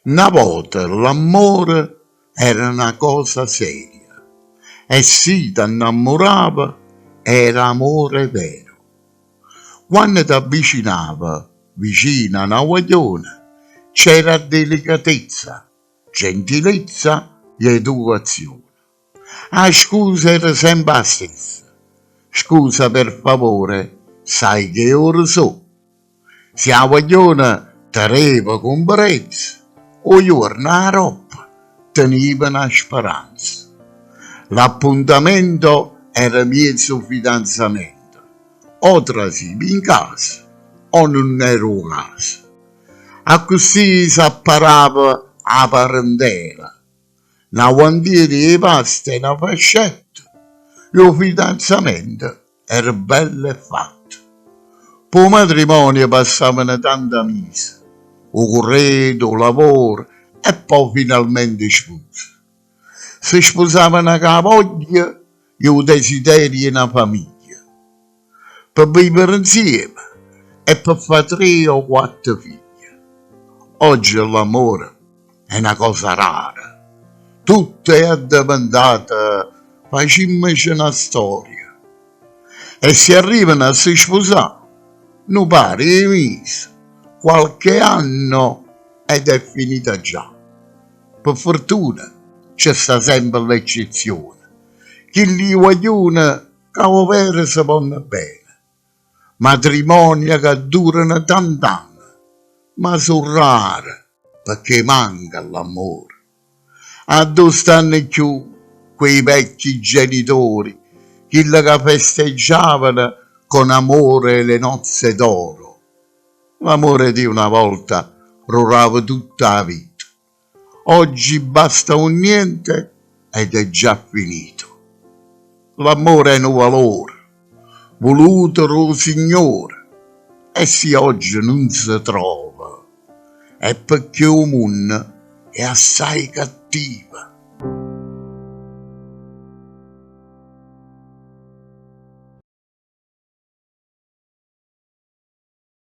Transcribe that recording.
Na vota l'ammore era na cosa seria e si t'annammurave era amore vero. Quanno t'avvicinave vicino a na guagliona c'era delicatezza, gentilezza e educazione. 'A scusa era sempe 'a stessa, scusa per favore sai che ore so'? Si 'a guagliona te deva cumprezza, 'o juorno aroppo tenive na speranza. L'appuntamento era miezo fidanzamento, o trasive in casa o nun era 'o caso. Accussì s'apparava 'a parentela. Na guantiera 'e pasta e na fascetta e 'o fidanzamento era bello e fatto. P' 'o matrimonio passavano tanta mise, 'o corredo, 'o lavoro e po' finalmente 'e spuse. Se spusavano cu 'a voglia e 'o desiderio 'e na famiglia, pe vivere 'nzieme e pe fa tre o quatto figlie. Ogge l'ammore è na cosa rara, tutto è addeventato facimmece na storia e si arrivano a se spusà nu paro 'e mise, qualche anno ed è finita già. Pe fortuna ce sta sempe l'eccezione, chilli guagliune ca overo se vonno bene. Matrimonie ca durano tant'anne, ma so' rare pecché manca l'ammore. Addò stanno cchiù quei vecchi genitori, chille ca festeggiavano con amore le nozze d'oro? L'amore di una volta durava tutta 'a vita, oggi basta un niente ed è già finito. L'ammore è nu valore vuluto d' 'o Signore e si oggi nun se trova è pecché 'o munno è assaje cattivo.